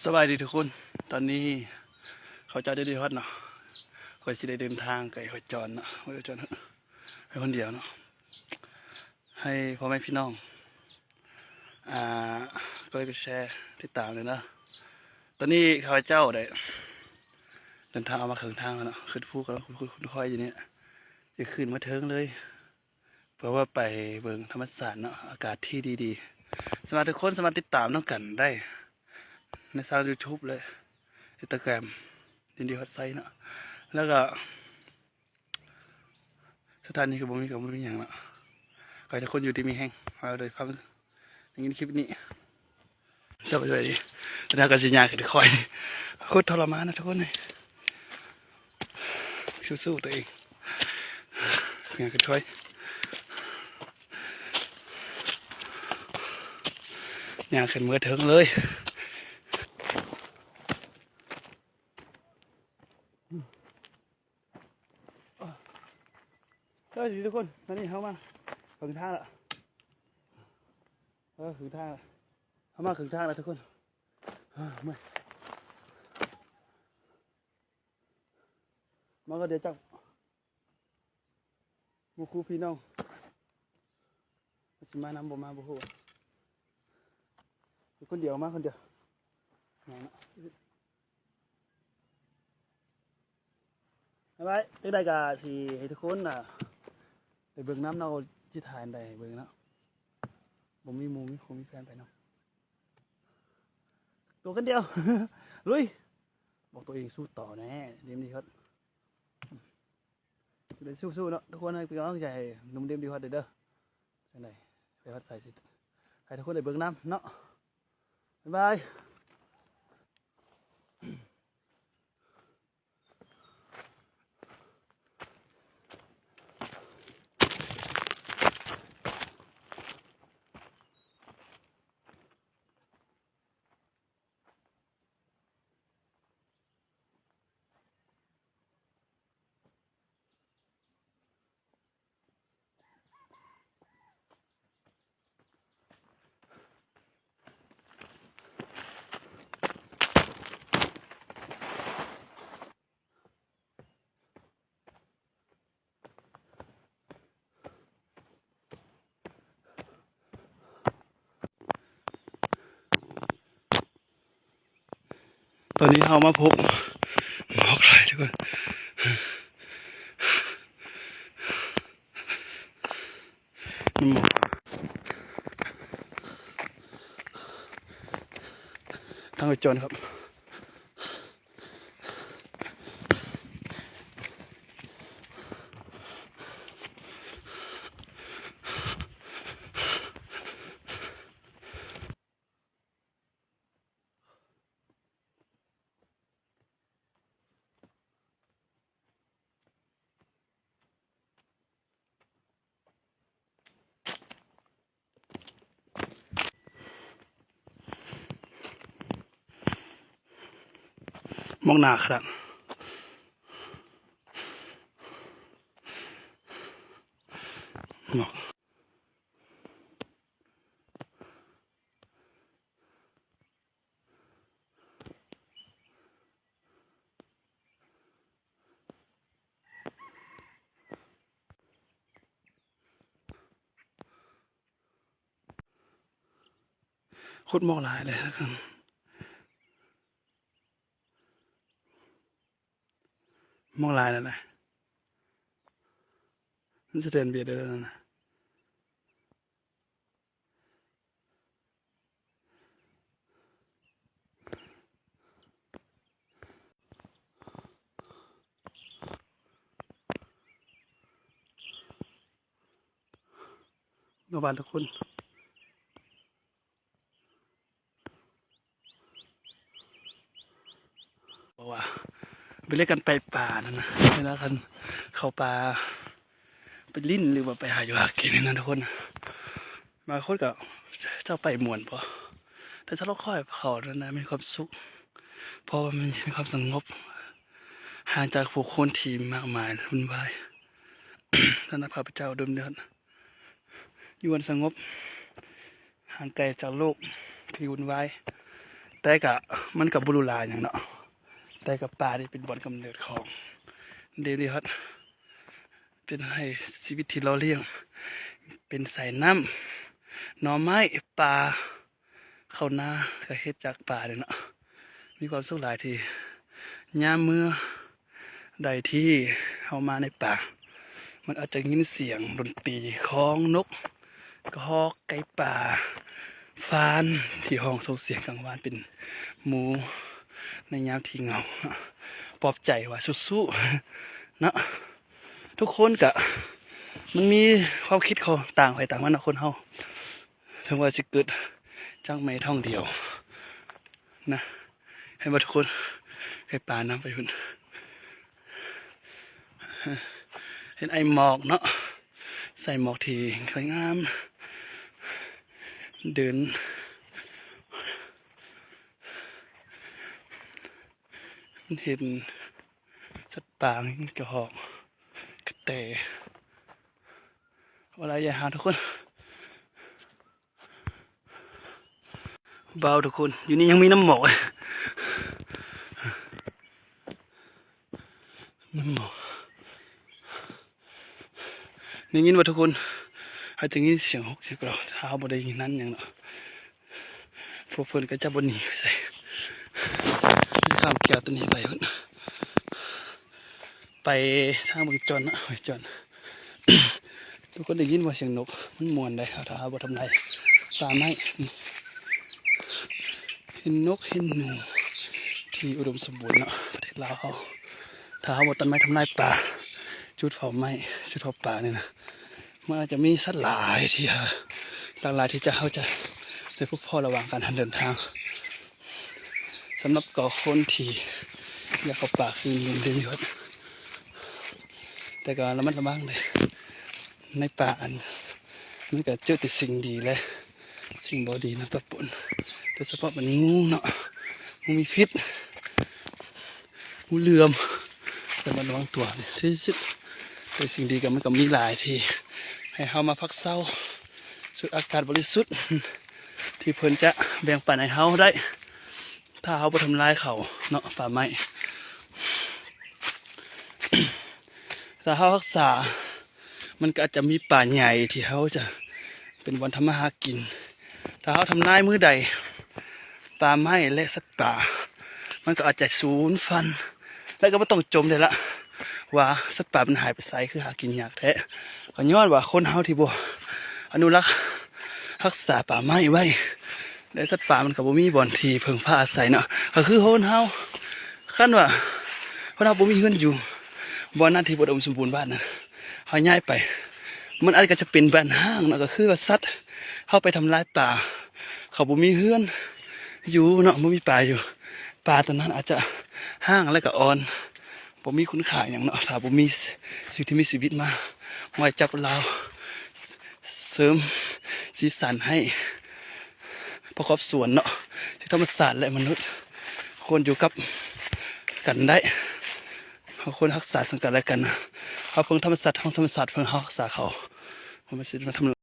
ສະບາຍດີທຸກຄົນ, ຕອນນີ້ເຂົາເຈົ້າໄດ້ຮອດເນາະ, ຂ້ອຍຊິໄດ້ເດີນທາງໄກ ຂ້ອຍຈອນເນາະ, ຂ້ອຍຈອນ ໄປຄົນດຽວເນາະ, ໃຫ້ພໍ່ແມ່ພີ່ນ້ອງ ອ່າ ກົດໄລກ໌ ກົດແຊ ຕິດຕາມເລີຍເນາະ. ຕອນນີ້ຂ້າພະເຈົ້າໄດ້ເດີນທາງອອກມາເຄິ່ງທາງແລ້ວເນາະ, ຂຶ້ນພູກໍຂຶ້ນ ຂຶ້ນຄ່ອຍຢູ່ນີ້ ຈະຂຶ້ນມາເທິງເລີຍ ເພື່ອວ່າໄປເບິ່ງທຳມະຊາດເນາະ, ອາກາດທີ່ດີໆ. ສາມາດ ທຸກຄົນສາມາດຕິດຕາມນຳກັນໄດ້ໃນຊ່ອງ YouTube ແລະ Instagram ຍິນດີຮອດໄຊເນາະ. ແລ້ວກໍ ສະຖານທີ່ກໍບໍ່ມີ ກໍບໍ່ມີຫຍັງເນາະ, ຂໍໃຫ້ທຸກຄົນຢູ່ດີມີແຮງ. ເຮົາໄດ້ຟັງ ໄດ້ຍິນຄລິບນີ້ ສະບາຍດີ. ຕອນນີ້ເຮົາກໍຊິຍ່າງຂຶ້ນຄ່ອຍ, ໂຄດທໍລະມານນະທຸກຄົນເອີຍ, ສູ້ໆ ຕົວເອງ, ຍ່າງຂຶ້ນຄ່ອຍ ຍ່າງຂຶ້ນເມືອເທິງເລີຍ. ສະບາຍດີທຸກຄົນ, ຕອນນີ້ເຮົາມາເຄິ່ງທາງແລ້ວ, ເອີ ເຄິ່ງທາງແລ້ວ, ເຮົາມາເຄິ່ງທາງແລ້ວທຸກຄົນ. ເອີ ເມື່ອຍ ມາກໍດຽວຈັກ ໝູ່ຄູ່ພີ່ນ້ອງ ຊິມານຳບໍ່ມາບໍ່ຮູ້, ຢູ່ຄົນດຽວ ມາຄົນດຽວ. ບາຍບາຍ. ຈັ່ງໃດກໍຊິໃຫ້ທຸກຄົນ ອ່າ ໄດ້ເບິ່ງນຳເນາະ, ຊິຖ່າຍອັນໃດໃຫ້ເບິ່ງເນາະ, ບໍ່ມີໝູ່ມີຄູ່ມີແຟນໄປນຳ, ຕົວຄົນດຽວ ລຸຍ. ບອກຕົວເອງສູ້ຕໍ່ແນ່ ເດມດີຮອດ. ຊິໄດ້ສູ້ໆເນາະ ທຸກຄົນ, ໃຫ້ເປັນກຳລັງໃຈໃຫ້ໜຸ່ມເດມດີຮອດເດີ. ຈັ່ງໃດໄປຮອດໃສ ໃຫ້ທຸກຄົນໄດ້ເບິ່ງນຳເນາະ. ບາຍບາຍ. ຕອນນີ້ເຮົາມາພົບໝອກຫຼາຍທຸກຄົນ, ມັນໝອກ ທາງໄປຈອນຄັບ. ໝອກໜາຂະໜາດ ໝອກ. ໂຄດໝອກຫຼາຍເລີຍ ໝອກຫຼາຍແລ້ວນະ ມັນສະເຕັນເບຍດແລ້ວນະ. ເນາະ ບ້ານທຸກຄົນ ເພາະວ່າເວລາການໄປປ່ານັ້ນນະ ເວລາຄັນເຂົ້າປ່າ ໄປຫຼິ້ນ ຫຼືວ່າໄປຫາຢູ່ຫາກິນນີ້ນະທຸກຄົນ, ບາງຄົນກໍເຈົ້າໄປມ່ວນບໍ ແຕ່ສຳລັບຂ້ອຍເຂົ້ານັ້ນນະ ມີຄວາມສຸກ ເພາະວ່າມັນມີຄວາມສະຫງົບ ຫ່າງຈາກຜູ້ຄົນທີ່ມາກມາຍວຸ່ນວາຍ. ສຳລັບຂ້າພະເຈົ້າ ດົມເດືອນ ຢູ່ອັນສະຫງົບ ຫ່າງໄກຈາກໂລກທີ່ວຸ່ນວາຍ, ແ ຕ່ກະ ມັນກະບໍ່ຫຼູຫຼາຫຍັງເນາະ ແຕ່ກະປ່ານີ້ເປັນບ່ອນກຳເນີດຂອງເດລິຮອດ ເປັນໃຫ້ຊີວິດທີ່ຫຼໍ່ລ້ຽງ ເປັນສາຍນ້ຳ ໜໍ່ໄມ້ ປາ ເຂົ້ານາກະເຮັດຈາກປ່ານີ້ເນາະ ມີຄວາມສຸກຫຼາຍທີ່ຍາມເມື່ອໃດທີ່ເຮົາມາໃນປ່າ ມັນອາດຈະຍິນສຽງດົນຕີຂອງນົກກະຮອກ ໄກ່ປ່າ ຟານທີ່ຮ້ອງສົ່ງສຽງກາງວານເປັນໝູ່ໃນຍາມທີ່ເຫງົາ ປອບໃຈວ່າສູ້ໆ ເນາະ ທຸກຄົນກະ ມັນມີຄວາມຄິດຂອງຕ່າງໃຜຕ່າງມັນເນາະ ຄົນເຮົາ ເຖິງວ່າຊິເກີດຈາກແມ່ທ້ອງດຽວນະ ເຫັນບໍ່ທຸກຄົນ ໄກ່ປ່ານຳໄປພຸ້ນ ເຫັນໄອ້ໝອກເນາະ ໃສ່ໝອກທີ່ສວຍງາມ ເດີນ ເຫັນສັດປ່າ ມີກະຮອກ ກະແຕ ບໍ່ຫຼາຍຢ່າງຫາທຸກຄົນ ເບົາທຸກຄົນ ຢູ່ນີ້ຍັງມີນ້ຳໝອກ ນ້ຳໝອກ ໄດ້ຍິນບໍ່ທຸກຄົນ ອາດຈະຍິນສຽງຫົກສຽງເກົ້າ ຖ້າເຮົາບໍ່ໄດ້ຍິນນັ້ນຫຍັງເນາະ ພວກເພິ່ນກະຈະບໍ່ໜີໄປໃສ ຂ້າມແກ້ວໂຕນີ້ໄປພຸ້ນ ໄປທາງບາງຈອນເນາະ ບາງຈອນ ທຸກຄົນໄດ້ຍິນບໍ່ສຽງນົກ ມັນມ່ວນໃດ໋ ຖ້າເຮົາບໍ່ທຳລາຍປ່າໄມ້ ເຫັນນົກເຫັນໜູທີ່ອຸດົມສົມບູນເນາະ ປະເທດລາວເຮົາ ຖ້າເຮົາບໍ່ຕັດໄມ້ທຳລາຍປ່າ ຈູດເຜົາໄມ້ ຈູດເຜົາປ່ານີ້ນະ ມັນອາດຈະມີສັດຫຼາຍທີ່ ຫຼາກຫຼາຍທີ່ຈະ ເຮົາຈະໄດ້ພົບພໍ້ລະຫວ່າງການເດີນທາງ ສຳລັບກໍຄົນທີ່ຢາກເຂົ້າປ່າຄືນ ແຕ່ກໍລະມັດລະວັງເດີ້ ໃນປ່າອັນ ມັນກະເຈີແຕ່ສິ່ງດີ ແລະ ສິ່ງບໍ່ດີນຳປະປົນ ໂດຍສະເພາະແມ່ນງູເນາະ ງູມີພິດ ງູເຫຼືອມ ລະມັດລະວັງຕົວທີ່ສຸດ ແຕ່ສິ່ງດີກໍມັນກໍມີຫຼາຍທີ່ໃຫ້ເຮົາມາພັກເຊົາ ສູດອາກາດບໍລິສຸດ ທີ່ເພິ່ນຈະແບ່ງປັນໃຫ້ເຮົາໄດ້ ຖ້າເຮົາບໍ່ທຳລາຍເຂົາເນາະ ປ່າໄມ້ ຖ້າເຮົາຮັກສາ ມັນກໍອາດຈະມີປ່າໃຫຍ່ທີ່ເຮົາຈະເປັນບ່ອນທຳມາຫາກິນ ຖ້າເຮົາທຳລາຍມື້ໃດ ປ່າໄມ້ ແລະ ສັດປ່າ ມັນກໍອາດຈະສູນພັນ ແລະ ກໍບໍ່ຕ້ອງຈົ່ມໄດ້ລະ ວ່າສັດປ່າມັນຫາຍໄປໃສ ຄືຫາກິນຍາກແທ້ ກໍຍ້ອນວ່າຄົນເຮົາທີ່ບໍ່ອະນຸລັກຮັກສາປ່າໄມ້ໄວ້ ແລະ ສັດປ່າມັນກໍບໍ່ມີບ່ອນທີ່ເພິ່ງພາອາໄສເນາະ ກໍຄືຄົນເຮົາ ຄັນວ່າຄົນເຮົາບໍ່ມີເຮືອນຢູ່ ບ່ອນນັ້ນທີ່ບໍ່ອຸດົມສົມບູນບ້ານນັ້ນ ເຮົາຍ້າຍໄປ ມັນອາດກໍຈະເປັນບ້ານຮ້າງເນາະ ກໍຄືວ່າສັດ ເຮົາໄປທຳລາຍປ່າ ເຂົາບໍ່ມີເຮືອນຢູ່ເນາະ ບໍ່ມີປ່າຢູ່ ປ່າຕົວນັ້ນອາດຈະຮ້າງ ແລະ ກໍອ່ອນ ບໍ່ມີຄຸນຄ່າຫຍັງເນາະ ຖ້າບໍ່ມີສິ່ງທີ່ມີຊີວິດມາໄວ້ຈັບລາວ ເສີມສີສັນໃຫ້ປະກອບສ່ວນເນາະ ທີ່ທຳມະຊາດ ແລະ ມະນຸດຄວນຢູ່ກັບກັນໄດ້ ເຮົາຄວນຮັກສາເຊິ່ງກັນແລະກັນ ເຮົາເພິ່ງທຳມະຊາດ ທາງທຳມະຊາດເພິ່ງເຮົາຮັກສາເຂົາ ມັນຊິມາທຳ